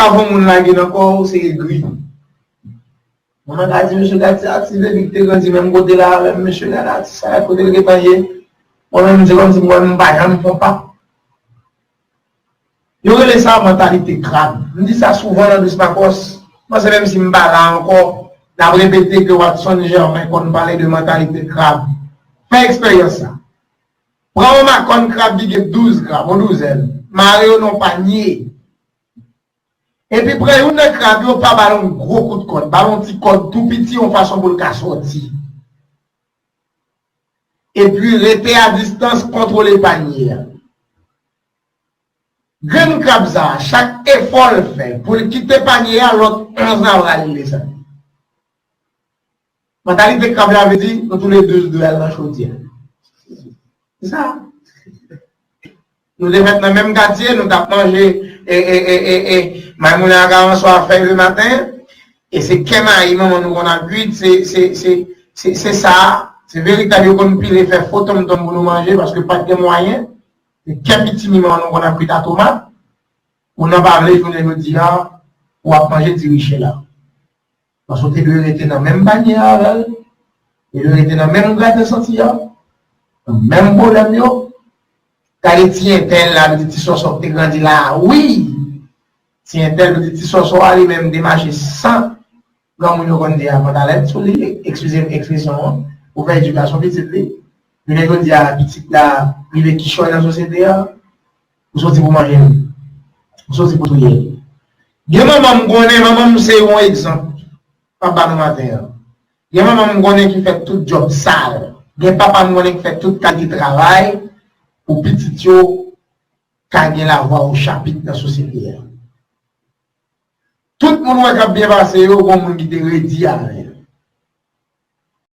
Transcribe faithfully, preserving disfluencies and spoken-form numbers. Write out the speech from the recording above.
Krav yon moun lage nan kò w, se egri. Mwen ka di, mesye, gad ti atis depi ki te grandi menm kote la avè m, mesye, gad atis sa, kote l gentan ye. Mwen menm, se kòmsi mwen menm, m pa janm fè yon pa. Yo rele sa mantalite krab. M di sa souvan nan Dous Makòs. Mwen se menm si m pa la ankò, n ap repete ke Watson Germain konn pale de mantalite krab. Fè eksperyans sa. Pran yon makòn krab ki gen douz krab, yon douzèn. Mare yo nan panye. Epi pran youn nan krab yo, pa ba l yon gwo kout kòd. Ba l yon ti kòd tou piti, yon fason pou l ka sòti. Epi rete a distans, kontwole panye a. Grenn krab sa a, chak efò l fè pou l kite panye a, lòt onz la pral li sa. Mantalite krab la vle di, nou toulède dwe al nan chodyè. Se sa. Nou te fèt nan menm katye, nou t ap manje e, e, e, e, e, mayi moulen ak aranswa fèy le maten, e se kè mayi manman nou konn ap kwit, se, se, se, se, se sa, se veritab yo konn pile fè fo tonmtonm pou nou manje, paske pa t gen mwayen, se kè pitimi manman nou konn ap kwit a tomat, ou nan pa vle jounen jodi a, ou ap manje diri chela. Paske w te dwe rete nan menm panye a avè l, te dwe rete nan menm graten santi a, nan menm pwoblèm yo. Gade ti entèl la, vle di ti sòsò ki te grandi la a, wi! Ti entèl, vle di ti sòsò a li menm te mache san granmoun yo konn di a pantalèt sou li, eskize m ekspresyon an, pou fè edikasyon pitit li. Jounen jodi a, pitit la rive kichòy nan sosyete a, ou soti pou manje l, ou soti pou touye l. Gen manman m konnen, manman m se yon egzanp m ap ba nou maten an. Gen manman m konnen ki fè tout djòb sal. Gen papa m konnen ki fè tout kalite travay pou pitit yo ka gen lavwa o chapit nan sosyete a. Tout moun wè k ap byen pase yo, gon moun ki te redi avè l.